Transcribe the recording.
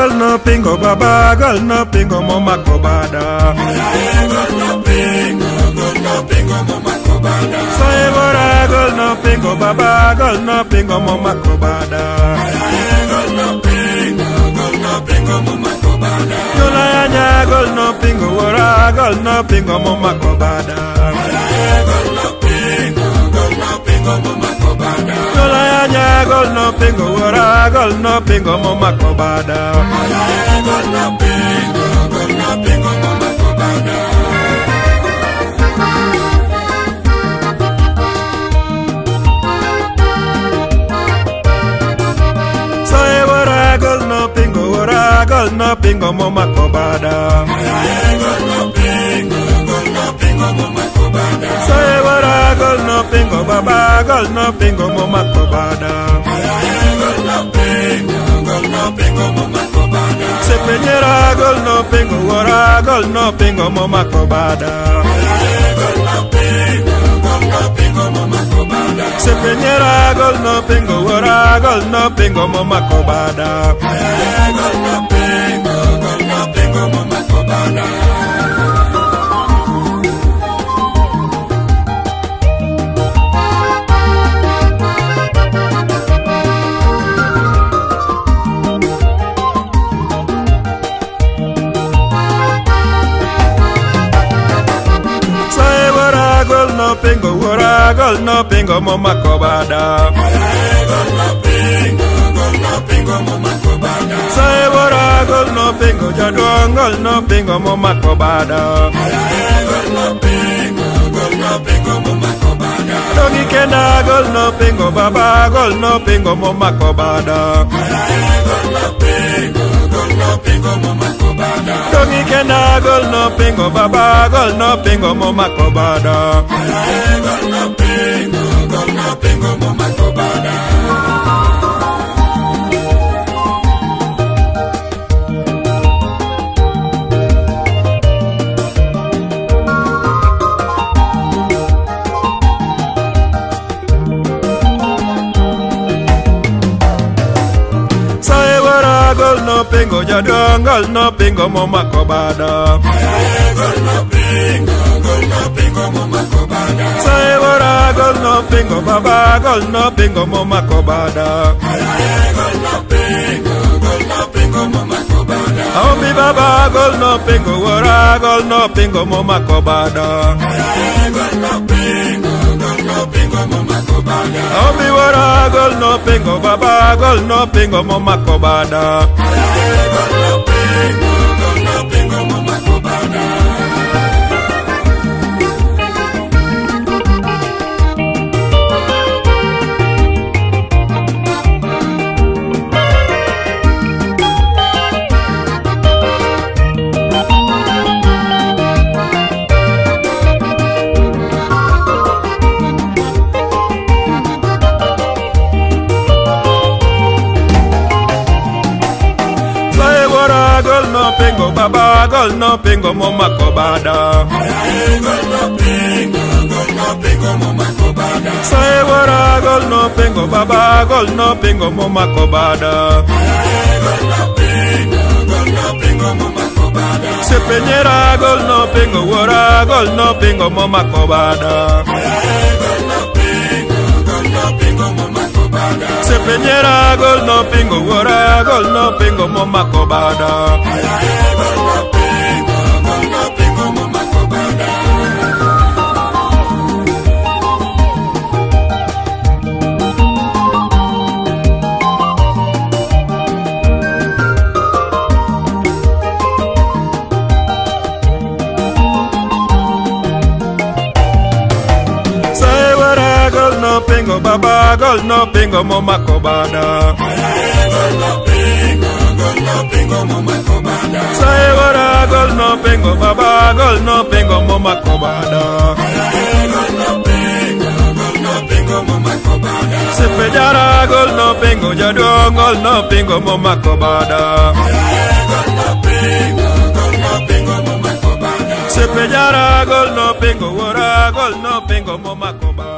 gol no pingo baba gol no pingo momako bada. Gol no pingo, gol no pingo momako bada. Soye wuora gol no pingo baba gol no pingo momako bada. Gol no pingo, gol no pingo momako bada. Yola anya gol no pingo wuora gol no pingo momako bada. Gol no pingo, gol no pingo momako bada. Yola anya gol no pingo wuora gol no pingo momako bada. Gol no pingo, gol no pingo momako bada. Soye wuora gol no pingo wuora gol no pingo momako bada. Gol no pingo, gol no pingo momako bada. Soye wuora gol no pingo baba gol no pingo momako bada. Gol no pingo, gol no pingo momako bada. Sepenyera gol no pingo wuora gol no pingo momako bada. Gol no pingo, gol no pingo momako bada. Sepenyera gol no pingo wuora gol no pingo momako bada. Gol no pingo, gol no pingo momako bada. Soye wuora gol no pingo wuora gol no pingo momako bada. Gol no pingo, gol no pingo momako bada. Soye wuora gol no pingo jaduong' gol no pingo momako bada. Gol no pingo, gol no pingo momako bada. Dongi kenda gol no pingo baba gol no pingo momako bada. Gol no pingo, gol no pingo momako bada. Dongi kenda gol no pingo baba gol no pingo momako bada. Gol no pingo, gol no pingo momako bada. Soye wuora gol no pingo jaduong' gol no pingo momako bada. Gol no pingo, gol no pingo momako bada. Soye wuora gol no pingo baba gol no pingo momako bada. Gol no pingo, gol no pingo momako bada. Aombi baba gol no pingo wuora gol no pingo momako bada. Gol no pingo, gol no pingo momako bada. Aombi wuora gol no pingo baba gol no pingo momako bada. Gol no pingo, gol no pingo momako bada. Soye wuora gol no pingo baba gol no pingo momako bada. Gol no pingo, gol no pingo momako bada. Soye wuora gol no pingo baba gol no pingo momako bada. Gol no pingo, gol no pingo momako bada. Sepenyera gol no pingo wuora gol no pingo momako bada. Gol no pingo, gol no pingo momako bada. Sepenyera gol no pingo wuora gol no pingo momako bada. Gol no pingo, gol no pingo momako bada. Soye wuora gol no pingo baba gol no pingo momako bada. Gol no pingo, gol no pingo momako bada. Soye wuora gol no pingo baba gol no pingo momako bada. Gol no pingo, gol no pingo momako bada. Sepejara gol no pingo jaduong' gol no pingo momako bada. Gol no pingo, gol no pingo momako bada. Sepejara gol no pingo wuora gol no pingo momako bada.